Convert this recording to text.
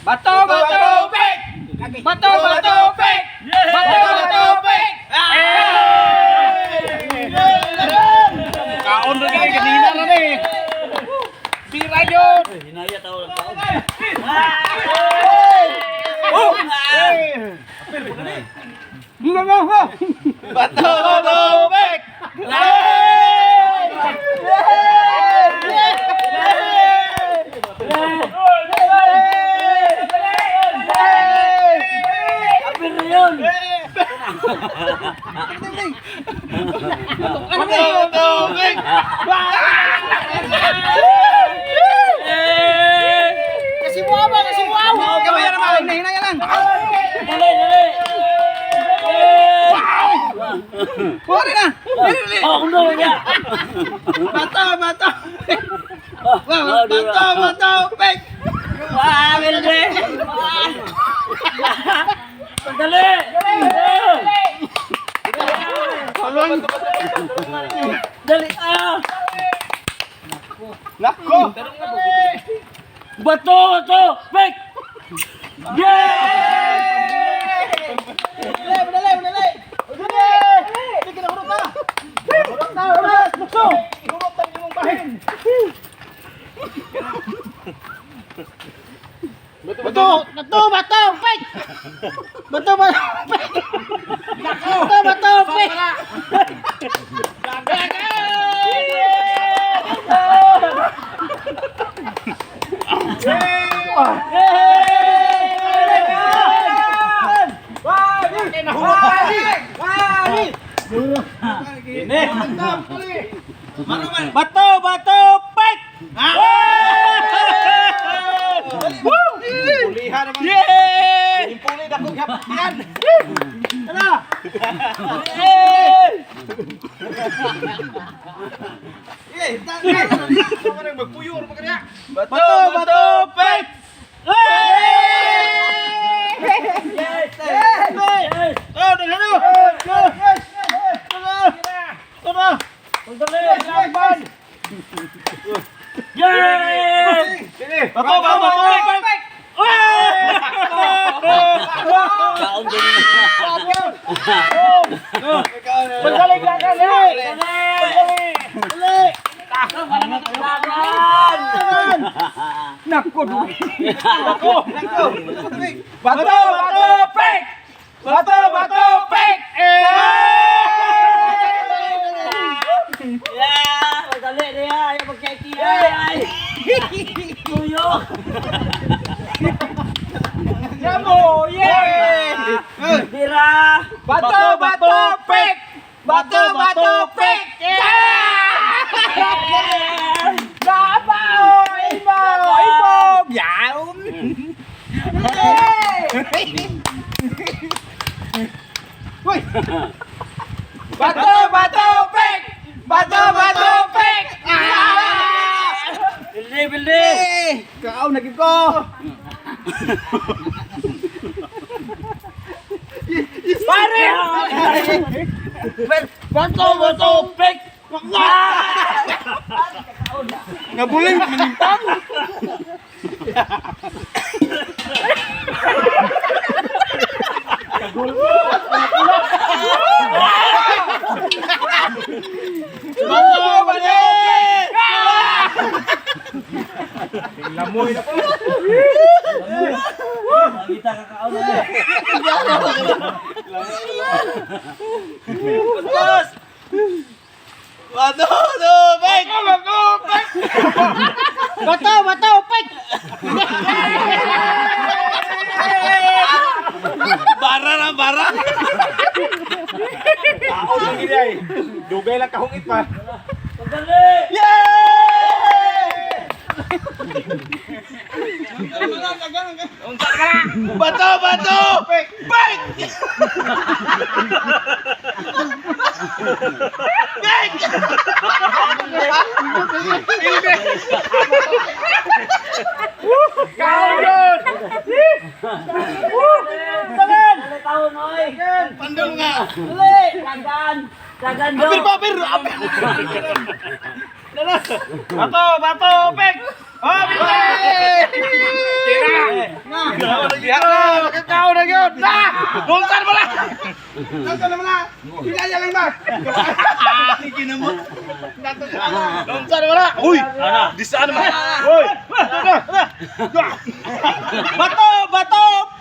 Bato, bato, pick! Bato, bato, pick! Bato, bato, pick! Kaon rin kayo kanina na eh. Bira yun! Hinaya tao lang tao. Bato, bato, pick! Apir na yun! Bato, bato, pick! Kasi mo ba? Kasi mo aw! Kamaya naman! Hinaya lang! Dali, dali! Puri na! Oh, kuno niya! Bato, bato! Bato, bato, pick! Wah, belde! Dali! Dali! Ah! Nako! Bato, bato! Pick! Yeah! Bato, bato, bato, pick! Bato, bato, pick! Bato, bato, pick! Bato, bato, pick! Pulihan naman! Yeah! Impuli na kong hapdian! Bato, bato, pick! Yes! Yes! Oh, nagano! Dali! Yes! Bato, bato, pick! Kaon din. Magaling lang ka Dali! Laban! Nako, Nako! Bato, bato, pick! Bato, bato, pick! Eh! Yeah! Madali niya! Ayaw magkaikiay! Tuyo! Yamo! Yeah! Bira! Bato, bato, pick! Bato, bato, pick! Yeah! Babaw! Ibaw! Ibaw! Yaw! Bato, bato, pick! Bato, bato, pick! Ah! Bildi, bildi! Kaaw na gid ko. Pare! Bato, bato, pick! Ngabuling manimpang. Bato, bato, Lamoy na po. Makita ka kaon na eh. Boss! Bato, bato, pick! Bato, pick! Bato, bato, pick! Bara na, bara! Tao lang gini ay. Dugay lang kahungit pa. Madali! Yeah! Bato, bato! Pick! Pick! Dali taon, oy! Pandol nga! Dali! Dagan! Dagan do! Apir pa, apir! Apir! Bato, bato, pick! Oh, pick! Tira! Lisod na! Dulsan mo na! Dulsan mo na! Pinaya lang ba? Dulsan mo na! Uy! Di saan naman? Uy! Bato! Bato!